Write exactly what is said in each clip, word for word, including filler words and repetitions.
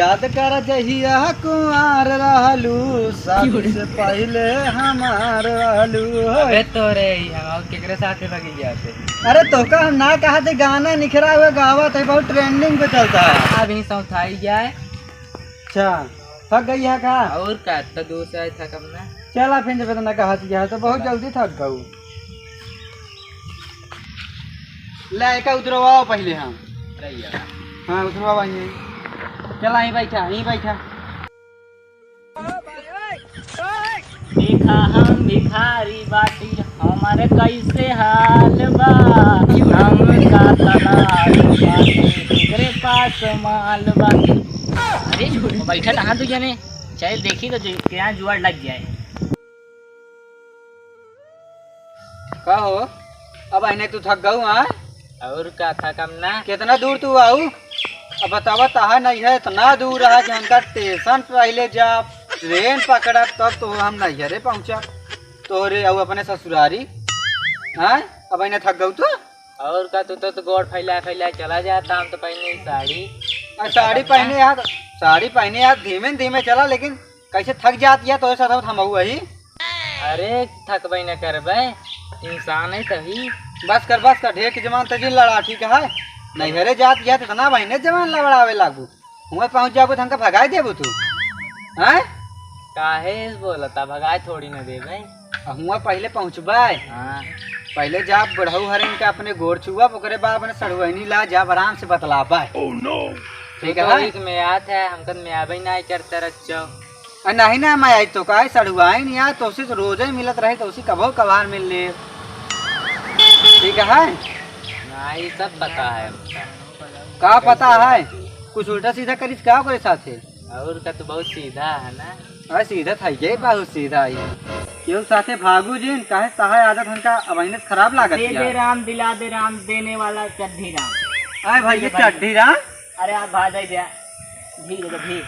याद कर जहिया कुंवार रहलू, शादी से पहिले हमार रहलू। अबे तोरे ही हम और केकरे साथे भागी जाते। अरे तोका हम ना कहा थे, गाना निखरा हुआ गावा थे, बहुत trending पे चलता है। अभी सौथाई जाए। अच्छा, थक गई है का? और का, तो दूसरा ही थकम ना। चला फिर जब इतना कहा थी तो बहुत जल्दी थक गऊ। ले, एका उतरवाओ पहिले हम। अरे यार। हाँ, उतरवाओ भाई। चला, यहीं बैठा, यहीं बैठा। देखा हम भिखारी बाटी, हमारे कैसे हाल बा, हमका तलाश बाटे, केकरे पास माल बा। अरे, बैठा कहाँ तू जने? चल देखी तो जो, क्या जुआर लग जाए। का हो, अब अहिने तू थक गऊ, हाँ? और का थकम ना? कितना दूर तू आऊ? अब बतावा, तहा नहीं है, इतना दूर है कि हमका स्टेशन पहिले जा, ट्रेन पकड़ा, तब तो हम नैहरे पहुँचा। तोहरे आऊ अपने ससुरारी, हाँ? अब अहिने थक गऊ तू? और का, तू तो, तो गोड़ फैला फैला चला जाता, हम तो पहने ही साड़ी। आ, साड़ी पहने यार, साड़ी पहने यार, धीमे धीमे चला, लेकिन कैसे थक जात या तोरे साथ हम वही। अरे थकबे न करबे, इंसान है तभी। बस कर, बस कर, ढेर के जमान तजिन लड़ा, ठीक है? नैहरे जात या तो इतना बहिने जमान लड़ावे लागू, हुआ पहुँच जाबू तो हमका भगाए देबू तू, हैं? काहे बोलता, भगाए थोड़ी न देबे। आ हुआ पहले पहुँचबे। हाँ। पहले जा बुढ़ऊ हरिन के अपने गोड़ छुआ, ओकरे बाद अपने सड़ुआइनी ला जा, आराम से बतलाबे। ठीक तो है? इसमें याद है, हमकन में आबे ना करता रच्चो। आ, नहीं ना, मैं आई तो काहे सड़ुआइन यार, तोसे तो रोजे मिलत रहे, तोसे कभो कभार मिल ले। ठीक है? ना, ये सब पता है हमका। का पता है? कुछ उल्टा सीधा करिस का ओकरे साथे? और का, तो बहुत सीधा है ना? अरे सीधा था, ये बहुत सीधा है। केहू साथे भागू जिन, काहे तहार आदत हमका अबहिने से खराब लागत दे या। दे राम, दिला दे राम, देने वाला चड्ढी राम। अरे भाई, ये भाई। चड्ढी राम? अरे आप भाई दे दे। भीख दे दे, भीख।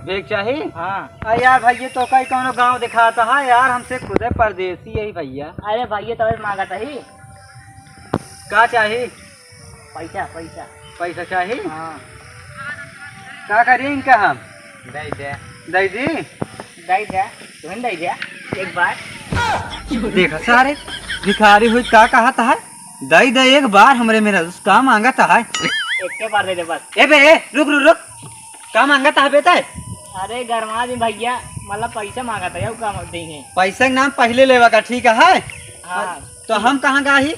भीख चाही? हाँ। अरे यार भाई, ये तो कई कौनो गाँव दिखाता है यार, हमसे खुदे परदेसी यही भैया। अरे भाई, ये तो मांगत ही। का चाही? पैसा, पैसा। पैसा चाही? हाँ। का करी इनका हम? दे दे। दे दी? दे दे। तुम दे दे। एक बार। देखा सारे, भिखारी हुई का कहत है? दे दे एक बार हमरे मेरा, का मांगत है? एक के बार दे दे बस। ए बे, ए, रुक, रुक, रुक। का मांगत है बेटा? अरे गरमा दी भैया, मतलब पैसा मांगत है, का देंगे? पैसा के नाम पहले लेवा का, ठीक है? हाँ। तो हम कहाँ गाही?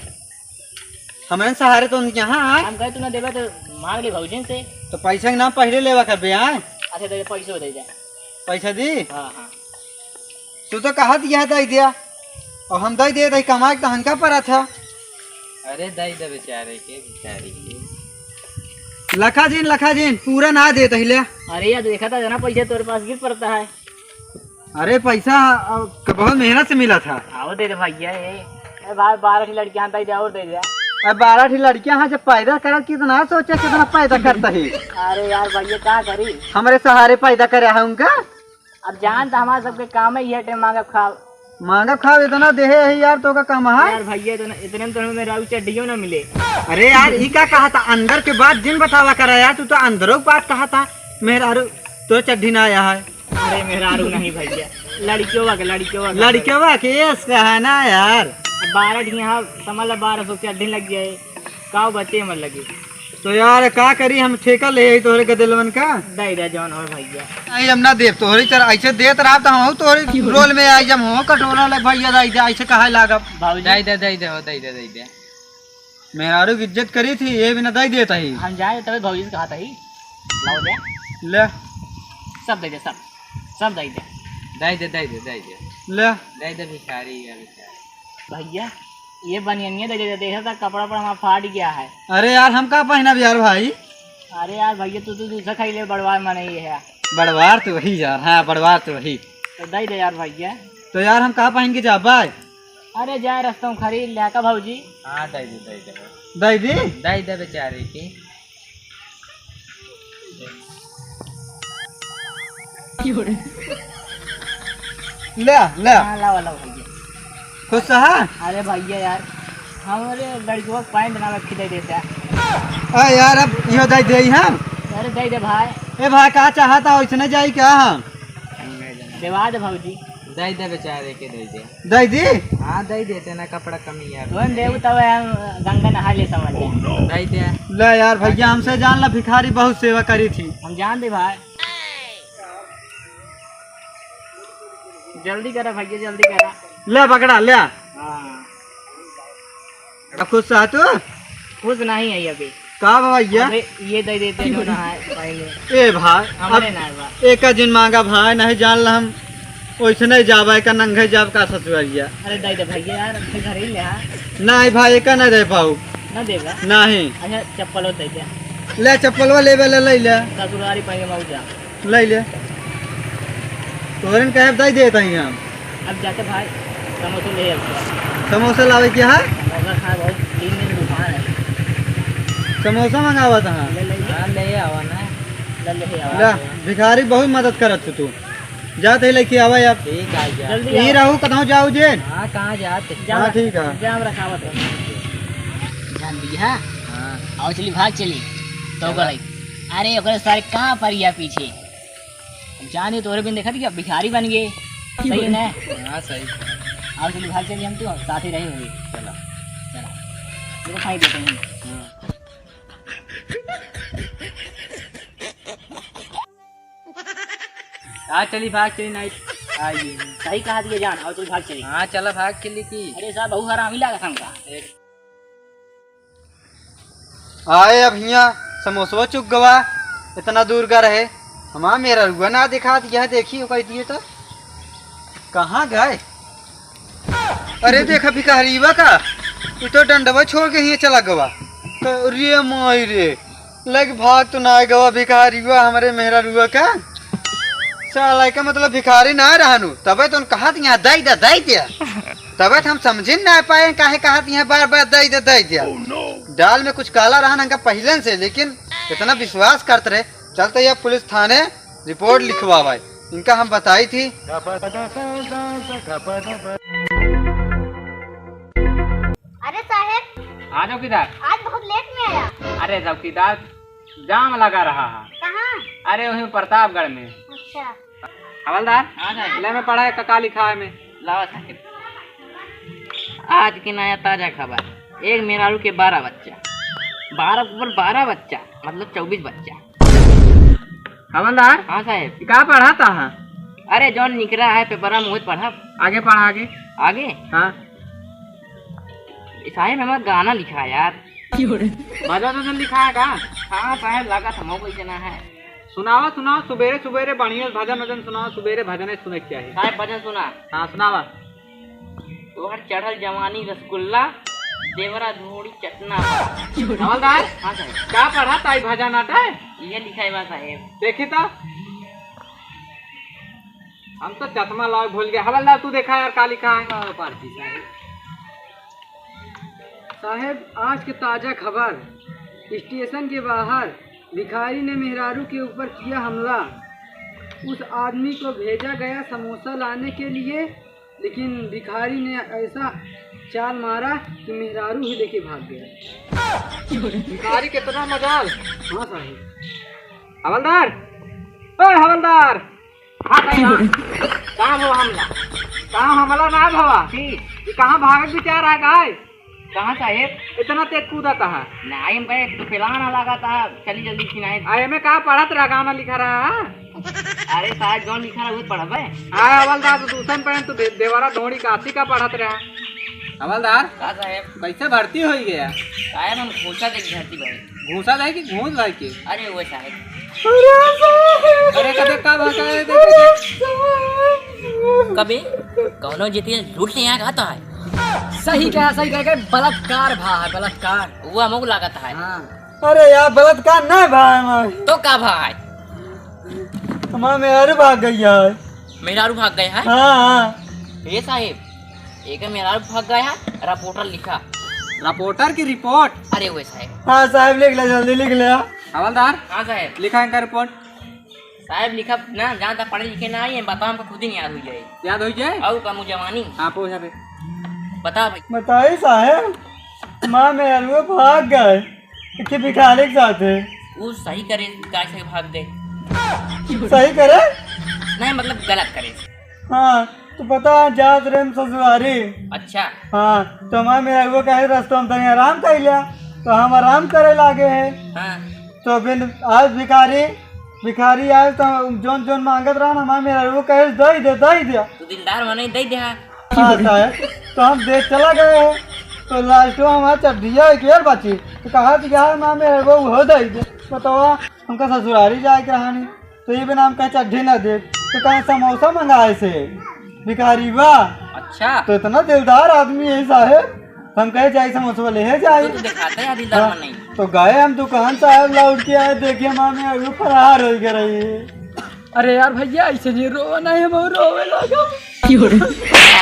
हमरे सहारे तो यहाँ आए। हम कहे तू ना देबे तो मांग ले भौजिन से। तो पैसा के नाम पहले लेवा का बे आए। अच्छा दे दे, पैसो दे दे। पैसा दी? हाँ, हाँ। तू तो कहा दिया दे दिया, और हम दे दे दे कमाए तो हमका पड़ा था। अरे दे दे बेचारे के, बेचारी के। लखा जिन, लखा जिन, पूरा ना दे तहिले। अरे यार देखा था जना पैसा तोरे पास गिर पड़ता है। अरे पैसा अब क-, बहुत मेहनत से मिला था। आओ दे दे भैया, ए, ए भाई, बारह ठी लड़कियां दे दे, और दे दे। अब बारह ठी लड़कियां हैं, जब पैदा करत कितना सोचे, कितना पैदा करता है। अरे यार भैया, का करी? हमरे सहारे पैदा करे है उनका। अब जान तो हमारे सबके काम ही है, टे मांगब खाओ। मांगब खाओ, इतना देहे है यार, तो का काम है? यार भैया, इतना, इतने में तो हमें राऊ चड्डियों ना मिले। अरे यार, ई का कहा था? अंदर के बात जिन बतावा करा यार, तू तो अंदरों की बात कहा था। मेहरारू, तो चड्डी ना आया है। अरे मेहरारू नहीं भैया, लड़कियों का, लड़कियों का। लड़कियों का केस का है ना यार। बारह ठी यहाँ समझ ला, बारह सौ के अड्ढे लग गए, काव बचे मत लगे। तो यार का करी, हम ठेका ले आई तोहरे गदेलवन का। दे दे जौन हो भैया। नहीं, हम ना देब तोहरी तरह, ऐसे देत रहा तो हम तोहरी रोल में आई, जब हो कटोरा ले भैया, दे दे, ऐसे कहा लागब। भाऊजी। दे दे, दे दे, हो, दे दे, दे दे। मेहरारू की इज्जत करी थी, ये बिना दे देता ही। हम जाए तबे भौजी से कहा था ही। लाओ दे। ले। सब दे दे, सब। सब दे दे। दे दे, दे दे, दे दे। ले। दे दे भिखारी है, भिखारी। भैया, ये बनियनिया दे दे, देखा था कपड़ा पर हमारा फाट गया है। अरे यार, हम का पहनब यार भाई? अरे यार भैया, तू तो दूसरा खाई ले, बड़वार मने ये है। बड़वार तो वही यार, हाँ, बड़वार तो वही। तो दे दे यार भैया। तो यार, हम कहाँ पहन के जाबे? अरे जाए रस्ता में खरीद ले का भौजी। हाँ, दे दे, दे दे। दे दे? दे दे बेचारे के। ले, ले। हाँ, लाओ, लाओ भैया। खुश रहा? अरे भैया यार, हमरे लड़कियों का पैंट ना रखी दे देता। आ यार, अब यो दे दे हम। अरे दे दे भाई। ए भाई, का चाहता, ओइसने जाई का हम? देवा दे भौजी। दे दे बेचारे के, दे दे। दे दी? हाँ, दे देते ना, कपड़ा कमी है। तुम देव तब हम गंगा नहा ले समझ ले। दे दे। ले यार भैया, हमसे जान ला, भिखारी बहुत सेवा करी थी। हम जान दे भाई। जल्दी करा भैया, जल्दी करा। ले पकड़ा, ले। हाँ। अब खुश है तू? खुश नहीं है अभी। का बा भैया? अबे, ये दे देते जो ना है, पाएंगे। ए भाई, हमारे अब ना है बा। एका जिन मांगा भाई, नहीं जान ला हम ओइसने जाबा, एका नंगे जाब का ससुररिया। अरे दे दे भैया यार, अपने घर ही ले आ। नहीं भाई, एका नहीं दे पाऊ। ना देगा? नहीं। अच्छा, चप्पल और दे दे। ले चप्पलवा लेबे ले, ले ले। ससुरारी पाएंगे मऊ जा। ले ले। तोहरन कहे दे देत हई हम। अब जाते भाई, समोसा ले आओ। समोसा लावे के है? समोसा खाए, बहुत तीन दिन दुकान है। समोसा मंगावत है? ले ले। हाँ, ले आवा ना। ले ले आवा। ला, भिखारी बहुत मदद करत तू। जात है लेके आवा यार। ठीक है, जा। जल्दी ई आओ। रहू, कतहूँ जाऊ जे? हाँ, कहाँ जात? हाँ, ठीक है। जाम रखावत है। जान दी, हाँ? हाँ। आओ चली, भाग चली। तो चला। बोलाई, अरे, ओकरे सारे कहाँ पर या पीछे? जाने तोरे बिन देखत कि भिखारी बन गए। सही है ना? हाँ, सही। आओ चली, भाग चली, हम तो साथ ही रहे हुए। चला। चला। देखो, खाई देते हैं। हाँ। आ चली, भाग चली, नहीं। आइए। सही कहा दिए जान, आओ चली, भाग चली। हाँ, चला, भाग चली की। अरे साहब, बहु हरामी लागत हमका। आए अब हियाँ समोसवा चुक गवा, इतना दूर का रहे, हमार मेहररुआ ना दिखात, यह देखी, कह दिए तो कहाँ गए? अरे देखा भिखारीवा का, ये तो डंडवा छोड़ के हियाँ चला गवा। तो रे माई रे, लग भाग तो ना गवा भिखारीवा हमरे मेहररुआ का। साला का मतलब भिखारी ना रहनु, तबे तो उन कहत यहाँ दई दे, दई दे। तबे तो हम समझिन ना पाए काहे कहत यहाँ बार बार दई दे, दई दे। दाल में कुछ काला रहन हमका पहले से, लेकिन इतना विश्वास करत रहे। चलते ये पुलिस थाने रिपोर्ट लिखवावे, इनका हम बताई थी। अरे साहेब, आ जाओ किधर? आज बहुत लेट में आया। अरे चौकीदार, जाम लगा रहा है। कहाँ? अरे, वहीं प्रतापगढ़ में। अच्छा। हवलदार, हाँ साहब। ले में पढ़ा है, का, का लिखा है में? लावा साहब। आज की नया ताजा खबर, एक मेहरारू के बारह बच्चा, बारह के ऊपर बारह बच्चा, मतलब चउबीस बच्चा। हवलदार, हाँ साहब। का पढ़ा था? अरे, जौन निकरा है पेपरा में, वही पढ़ा। आगे पढ़ा, आगे। आगे? हाँ। साहेब, हमार गाना लिखा है यार। भजन वजन लिखा है का? हाँ साहेब, लागत हमको कोई जना है। सुनावा, सुनावा, सुबेरे सुबेरे बढ़िया भजन वजन सुनावा, सुबेरे भजन सुने के चाही। साहेब, भजन सुना। हाँ, सुनावा। तोहर चढ़ल जवानी रसगुल्ला, देवरा धोड़ी चटना। हवलदार, हाँ साहेब। का पढ़ा ताई भजन आटा है? ये लिखा है बा साहेब। देखी तो। हम तो चश्मा लावे भूल गए। हवलदार, तू देखा यार, का लिखा है? हाँ, पारसी साहेब। साहेब, आज के ताजा खबर, स्टेशन के बाहर भिखारी ने मेहरारू के ऊपर किया हमला। उस आदमी को भेजा गया समोसा लाने के लिए, लेकिन भिखारी ने ऐसा चाल मारा कि मेहरारू ही लेके भाग गया। भिखारी कितना मजाल। हाँ साहेब। हवलदार, ओए हवलदार, हाँ, कहीं हाँ। कहाँ भवा हमला? कहाँ हमला ना भवा? ठीक। ये कहाँ भागत विचार आ गए? कहाँ साहेब? इतना तेज कूदा था। नहीं, हम कहे, एक तो फैलाना लगा था, चली जल्दी खिनाए। आ, एमे का पढ़त रहा, गाना लिखा रहा? अरे साहेब, जौन लिखा रहा, वो पढ़बे। हाँ, हवलदार, तो दूसरन पहन, तू दे-, देवरा ढोड़ी काशी का पढ़त रहा। हवलदार, का साहेब? कैसे भर्ती हो गया? साहेब, हम घूसा देख भर्ती भए। घूसा लाए कि घूस लाए के? अरे वो साहेब। अरे कदे का भाषा है, देख, देख। कबे कौनो जितिया झूठ नहीं आया कहता है। सही कहा, सही कहा, कहा बलात्कार भा है, बलात्कार। वो हमको लागत है। हाँ। अरे यार, बलात्कार नहीं भा है। तो का भा है? हमार मेहरारू भाग गई है। मेहरारू भाग गए हैं? हाँ, हाँ। ये साहेब, एक मेहरारू भाग गया है, रिपोर्टर लिखा। रिपोर्टर की रिपोर्ट? अरे वो साहेब। हाँ साहेब, लिख ले, जल्दी लिख ले। हवलदार। हाँ साहेब। लिखा इनका रिपोर्ट। साहेब लिखा ना, जहाँ तक पढ़े लिखे ना आई है, बताओ हमको खुद ही नहीं याद हो जाए। याद हो जाए? और का मुँह जवानी। हाँ, पूछा बे। बता भाई। बताई साहेब, हमार मेहरारू भाग गए। कि भिखारी के साथ है। वो सही करे, काय से भाग गए। सही करे? नहीं, मतलब गलत करे। हाँ, तो पता है, जात रहे हम ससुरारी। अच्छा। हाँ, तो हमार मेहररुआ कहे, "रस्ता में तनी आराम कर लिया।" तो हम आराम करे लागे हैं। हाँ। तो फिर आज भिखारी, भिखारी आए तो जौन जौन मांगत रहा ना, हमार मेहररुआ कहे, "दे दे, दे दे।" तू दिलदार बने, दे दे। हाँ, साहब। तो हम देख चला गए हैं। तो लास्ट में हमार चड्ढिया एक यार बची। तो कहा कि यार, हमार मेहररुआ हो दे दे। बतावा, हमका ससुरारी जाए के रहानी। तो ये बिना हम कहे चड्ढी ना दे, तो कहे समोसा मंगाए से भिखारी बा। अच्छा। तो इतना दिलदार आदमी है साहेब, हम कहे जाई समोसा ले जाई। तू तो दिखाता है दिलदार हाँ, मन नहीं। तो गए हम दुकान साहेब, लौट के आए, देखे माँ मेहररुआ फरार हो गए रही। अरे यार भैया, ऐसे नहीं रोवा, नहीं हम रोवे लागब।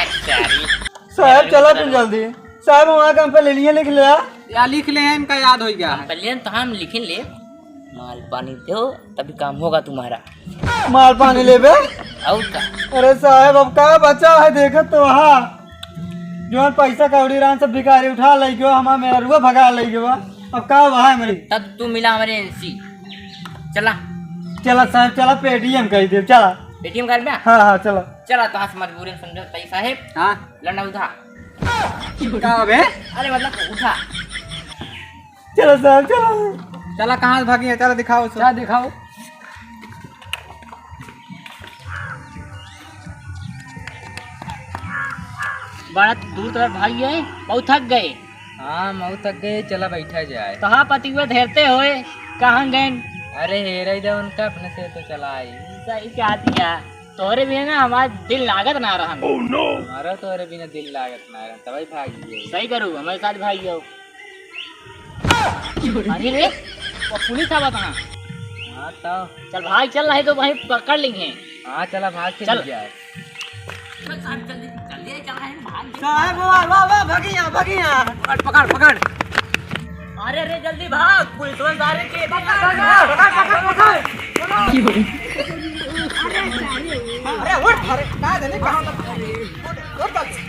अच्छा रे। साहेब चला तू जल्दी। साहेब वहाँ का हम पहले लिए लिख ले आ। या लिख ले, इनका याद हो गया है। पहले तो हम लिख ले। माल पानी दो, तभी काम होगा तुम्हारा। माल पानी लेबे? और का? अरे साहेब, अब का बचा है, देखत तो वहाँ जौन पैसा कौड़ी रहन सब भिखारी उठा ले गयो, हमार मेहररुआ भगा ले गयो। अब का वहाँ है मेरी? तब तू मिला हमारे एनसी। चला। चला साहेब, चला, पेटीएम कर दे, चला। पेटीएम कर बे? हाँ, हाँ, चला। चला, तो आज मजबूरी में समझो तई साहेब। हाँ। लड़ना उठा। का बे? अरे मतलब उठा। चलो साहब, चलो। चला, कहाँ से भागी है? चला दिखाओ उसको। क्या दिखाओ? बड़ा दूर तरफ भागी है, बहुत थक गए। हाँ, बहुत थक गए, चला बैठा जाए। तो हाँ, पति हुए धेरते होए, कहाँ गए? अरे हेरे दे उनका, अपने से तो चला आई। सही कहा दिया, तोहरे बिना ना हमार दिल लागत ना रहन। हमारा तोहरे बिना दिल लागत ना रहन, तबही भागी है। सही करू, हमारे साथ भागी हो। अरे रे, वो पुलिस आवत है। हाँ तो। चल भाग, चल, नहीं तो वहीं पकड़ लेंगे। हाँ, चला भाग के चल। ले जाए। चल साहब, जल्दी, जल्दी चला है, भाग। साहब, वाह, वाह, वाह, भागिया, भागिया। पकड़, पकड़, पकड़। अरे, अरे, जल्दी भाग, पुलिस वाले सारे के। पकड़, पकड़, पकड़, पकड़। अरे, उठ, अरे, का जाने कहाँ तक। उठ, उठ, उठ।